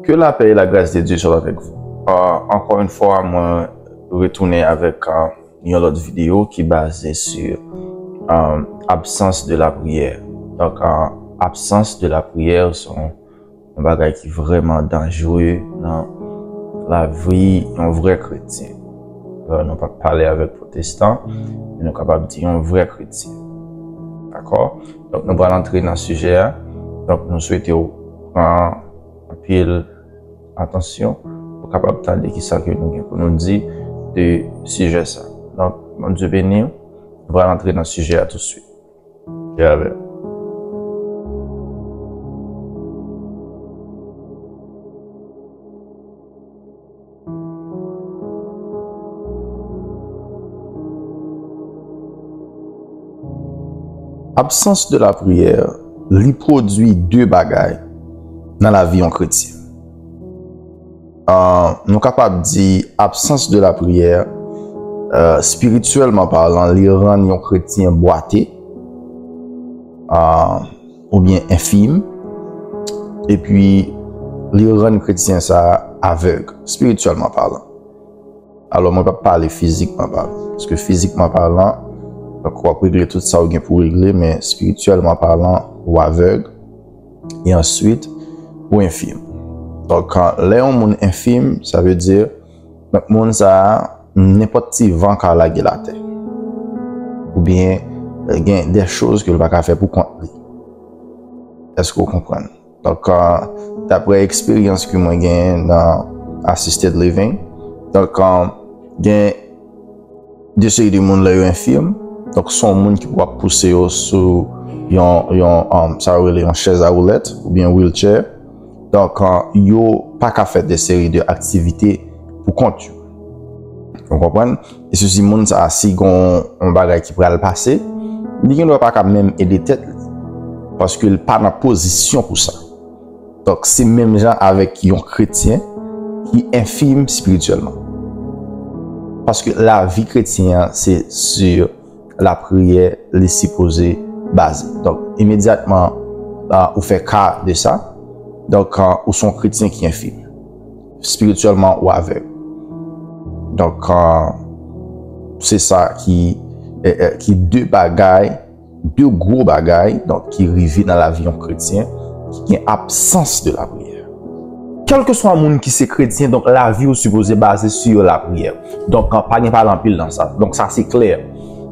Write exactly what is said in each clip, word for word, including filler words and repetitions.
Que la paix et la grâce de Dieu soient avec vous. Euh, encore une fois, mwen retounen avèk euh, yon lòt videyo ki baze sur euh, absence de la prière. Donc, euh, absence de la prière, se yon bagay ki vrèman danjere nan lavi yon vrè kretyen. Euh, nou p ap pale avèk pwotestan, men nou kapab di yon vrè kretyen. Dakò? Donk, nou pral antre nan sijè a. Donk, nou swete w pran anpil atansyon pou kapab tande kisa ke nou gen pou nou di de sijè sa. Donk, Bondye beni w. Nou pral antre nan sijè a toutswit. Ke avè w. Absence de la prière, li pwodui de bagay nan lavi yon kretyen. Euh, nou kapab di absence de la prière, euh, spirityèlman palan, li rann yon kretyen bwate, euh, oubyen enfim, epi li rann kretyen sa avèg, spirityèlman palan. Alò, mwen p ap pale fizikman palan. Paske fizikman palan, donk, w ap regle tout sa w gen pou regle, men spirityèlman palan, ou avèg, e answit, ou enfim. Donk, kan, lè yon moun enfim, sa vle di, donk, moun sa a, nenpòt ti van ka lage l atè. Oubyen, gen de choz ke l pa ka fè pou kont li. Èske w konprann? Donk, euh, daprè eksperyans ke mwen genyen nan assisted living, donk, euh, gen de seri de moun lè yo enfim, donk, se yon moun ki pou ap pouse yo sou yon, yon, um, sa yo rele yon chèz a woulèt oubyen wheelchair. Donk, euh, yo pa ka fè de seri de aktivite pou kont yo. Ou konprann? E sou si moun sa a, si gon yon bagay ki pral pase, li gen dwa pa ka menm ede tèt li. Paske l pa nan pozisyon pou sa. Donk, se menm jan avèk yon kretyen ki enfim spirityèlman. Paske lavi kretyen an, se sur lapriyè li sipoze baze. Donk, imedyatman, ah, ou fè ka de sa, donk, ah, ou se yon kretyen ki enfim. Spirityèlman, ou avèg. Donk, ah, se sa ki, eh, eh, ki de bagay, de gwo bagay, donk, ki rive nan lavi yon kretyen ki gen absans de lapriyè. Kèlkeswa moun ki se kretyen, donk, lavi w sipoze baze sur lapriyè. Donk, pa gen pale anpil nan sa. Donk, sa se klè.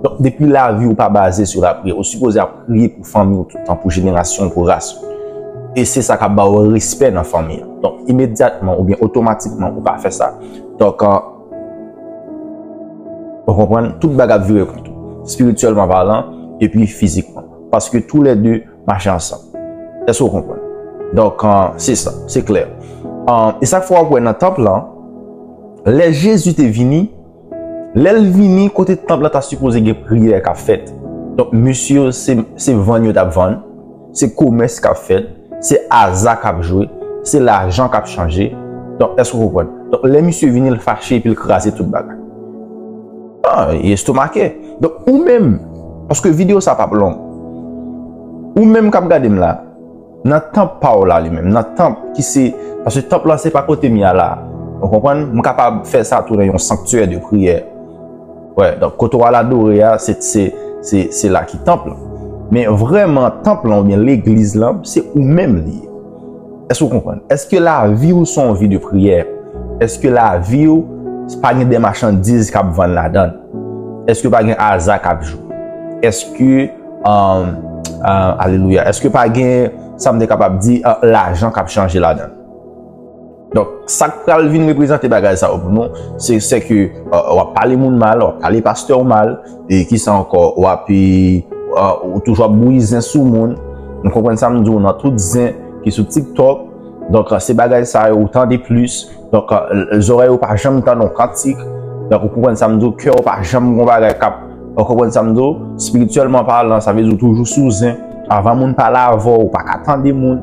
Donk, depi lavi w pa baze sur lapriyè, ou sipoze ap priye pou fanmi w tout tan, pou jenerasyon w, pou ras ou. E se sa k ap ba w respè nan fanmi an. Donk, imedyatman oubyen otomatikman, ou pa fè sa. Donk, ou konprann, tout bagay ap vire kont ou, espirityèlman palan, epi fizikman. Paske toulède mache ansanm. Èske w konprann? Donk, euh, se sa, se klè. Euh, e sa k fè w ap wè nan tanp lan, lè Jezi te vini, lè l vini, kote tanp lan ta sipoze gen priyè k ap fèt. Donk, mesye yo, se, se vann yo t ap vann, se komès k ap fèt, se aza k ap jwe, se lajan k ap chanje. Donk, èske w konprann? Donk, lè misye vini, l fache epi l kraze tout bagay. Ah, e estomake. Donk, ou menm, paske videyo sa p ap long. Ou menm k ap gade m la, nan tanp pa w la li menm, nan tanp ki se, paske tanp lan se pa kote m ye a la. Ou konprann? M kapab fè sa tou nan yon sanktyè de priyè. Wè, donk, kote w al adore a, se, se, se, se la ki tanp lan. Men vrèman, tanp lan oubyen legliz lan, se ou menm li ye. Èske w konprann? Èske lavi w se yon vi de priyè? Èske lavi w pa gen de machandiz k ap vann ladan l? Èske pa gen aza k ap jwe? Èske, um, uh, alelouya, èske pa gen, sa m te kapab di, uh, lajan k ap chanje ladan l? Donk, sa k pral vin reprezante bagay sa yo pou nou, se, se ke, uh, w ap pale moun mal, w ap pale pastè w mal, e kisa ankò, w ap, e, uh, ou toujou ap bouyi zen sou moun. Nou konprann sa m di w nan tout zen ki sou TikTok. Donk, se bagay sa yo ou tande plis. Donk, zòrèy ou pa janm tande yon kantik. Donk, ou konprann sa m di w, kè w pa janm gon bagay k ap, ou konprann sa m di w, espirityèlman palan, sa vle di ou toujou sou zen. Avan moun pale avè w, ou pa ka tande moun.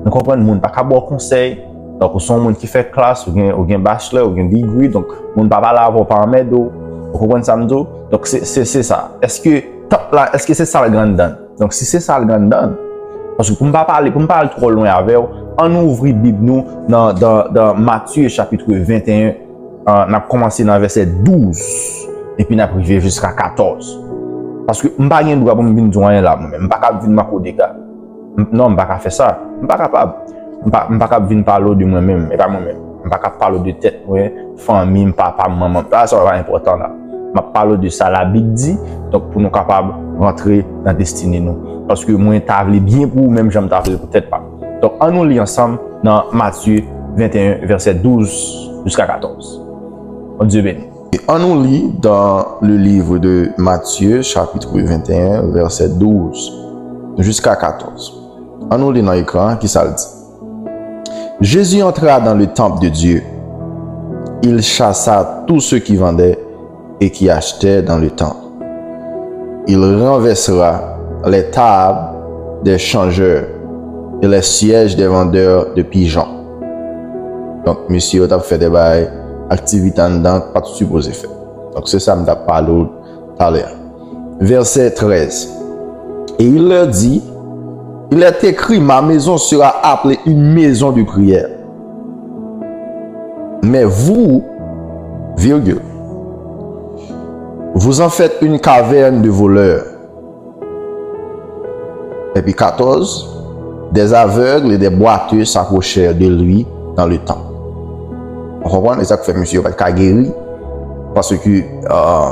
Nou konprann, moun pa ka ba w konsèy. Donk, ou se yon moun ki fè klas, ou gen, ou gen bachelor, ou gen degree, donk, moun pa pale avè w, pa anmède w. Ou konprann sa m di w? Donk, se, se, se sa. Èske tanp la, èske se sa l gen anndan l? Donk, si se sa l gen anndan l, Paske pou m pa pale, pou m pa al twò lwen avè w, ann ouvri Bib nou nan, nan, nan Matye chapit venteyen, uh, n ap kòmanse nan vèsè douz, epi n ap rive jiska katòz. Paske m pa gen dwa pou m vin di w anyen la, mwen menm. M pa ka vin make w dega. M- non, m pa ka fè sa. M pa kapab. M pa, m pa ka vin pale w de mwen menm. E pa mwen menm. M pa ka pale w de tèt mwen, fanmi m, papa m, manman m. Sa, sa pa enpòtan la. M ap pale w de sa Labib di, donk pou nou kapab rantre nan destine nou. Paske mwen ta vle byen pou ou menm jan m ta vle pou tèt pa m. Donk, ann nou li ansanm nan Matye venteyen, vèsè douz jiska katòz. Bondye beni. Et on nous lit dans le livre de Matthieu, chapitre vingt et un, verset douze jusqu'à quatorze. An nou li nan ekran an, ki sa l di. Jésus entra dans le temple de Dieu. Il chassa tous ceux qui vendaient et qui achetaient dans le temple. Il renversera les tables des changeurs et les sièges des vendeurs de pigeons. Donk, mesye yo t ap fè de bagay, aktivite anndan k pa t sipoze fè. Donk, se sa m t ap pale w talè. Verset treize. Et il leur dit, il est écrit, ma maison sera appelée une maison de prière. Mais vous, virgule, vous en faites une caverne de voleurs. Epi katòz, des aveugles et des boiteux s'approchèrent de lui dans le temple. Ou konprann? E sa k fè mesye yo pa t ka geri. Paske, euh,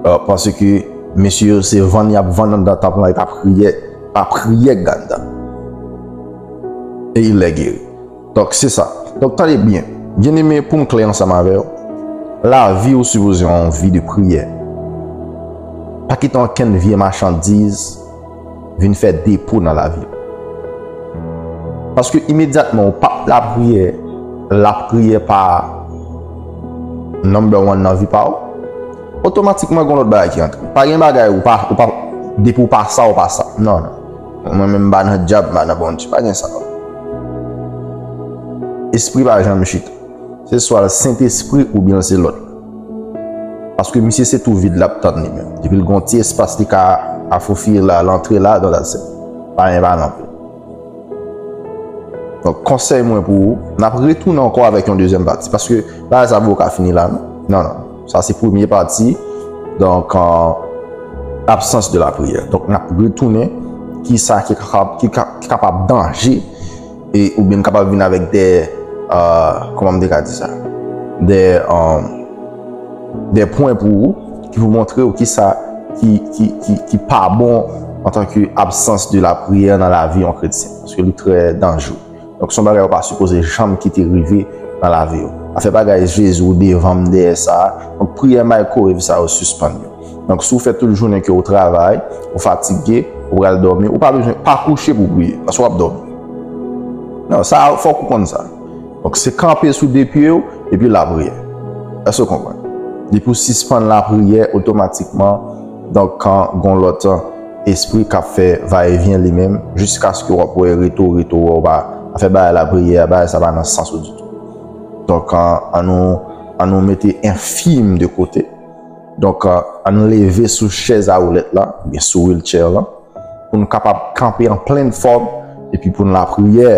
euh, paske mesye yo se vann y ap vann anndan tanp lan, e pa priyè, pa priyè k anndan. Et il les guérit. Donk, se sa. Donk, tande byen. Byeneme, pou m klè ansanm avè w, lavi w sipoze yon vi de priyè. Pa kite okenn vye machandiz vin fè depo nan lavi w. Paske imedyatman ou p ap lapriyè, lapriyè pa number one nan vi pa w, otomatikman gen lòt bagay ki antre. Pa gen bagay ou pa, ou pa, depi w pa sa, ou pa sa. Non, non. Mwen menm m pa nan dyab, m pa nan Bondye, pa gen sa. Espri pa janm chita. Se swa l Sentespri oubyen l se lòt. Paske misye se tou vid l ap tann li menm. Depi l gon ti espas li ka afofye la, l antre ladan, that's it. Pa gen pa nan pye. Donk, konsèy mwen pou ou, n ap retounen ankò avèk yon dezyèm pati. Paske bagay sa poko ka fini la, non. Non, non. Sa se premye pati. Donk, euh, absans de la priyè. Donk, n ap retounen kisa ki kapab, ki ka, ki kapab danje e, oubyen n kapab vin avèk de, euh, kòman m te ka di sa? De, euh, de pwen pou ou ki pou montre ou kisa ki, ki, ki, ki pa bon antanke absans de lapriyè nan lavi yon kretyen. Paske li trè danjere. Donk, se yon bagay ou pa sipoze janm kite rive nan lavi w. Afè bagay Jezi ou devan m dèyè sa a. Donk, priyè microwave sa yo sispann yo. Donk, si w fè tout jounen ke w travay, ou fatige, ou pral dòmi, ou pa bezwen pa kouche pou w priye, paske w ap dòmi. Non, sa a, fòk ou konn sa. Donk, se kanpe sou de pye w, epi lapriyè. Èske w konprann? Depi w sispann lapriyè, otomatikman, donk, kan gon lòt espri k ap fè vayevyen li menm, jiskaske w ap wè retou, retou, wè w pa afè bagay lapriyè, bagay sa pa nan sans ou ditou. Donk, an, an nou, an nou mete enfim de kote. Donk, an, an nou leve sou chèz a woulèt la, oubyen sou wheelchair la, pou nou kapab kanpe an plen fòm, epi pou nou lapriyè.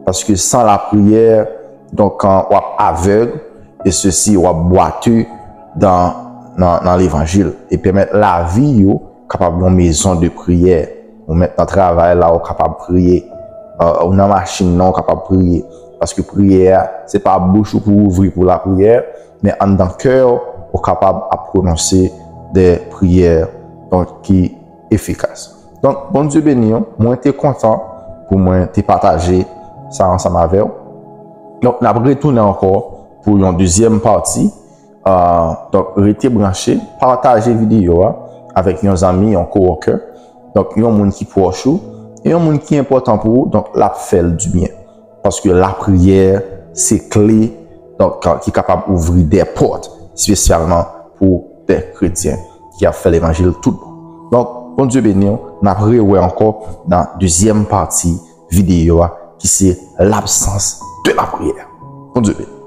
Paske san lapriyè, donk, an, w ap avèg, e sesi w ap bwate dan, nan, nan levanjil. E pèmèt lavi yo kapab yon maison de prière. Ou mèt nan travay la, ou kapab priye. Euh, ou nan machin nan, ou kapab priye. Paske priyè a, se pa bouch ou pou ouvri pou lapriyè, men anndan kè w, ou kapab ap pwononse de priyè, donk, ki efikas. Donk, Bondye beni w. Mwen te kontan pou mwen te pataje sa ansanm avè w. Donk, n ap retounen ankò pou yon dezyèm pati. Euh, donk, rete branche, pataje videyo a avèk yon zanmi, yon coworker, donk, yon moun ki pwòch ou, e yon moun ki enpòtan pou ou, donk, l ap fè l dibyen. Paske lapriyè, se kle, donk, ki kapab ouvri de pòt, espesyalman pou de kretyen ki ap fè levanjil tout bon. Donk, Bondye beni w, n ap rewè ankò nan dezyèm pati videyo a, ki se l'absence de la prière. Bondye beni.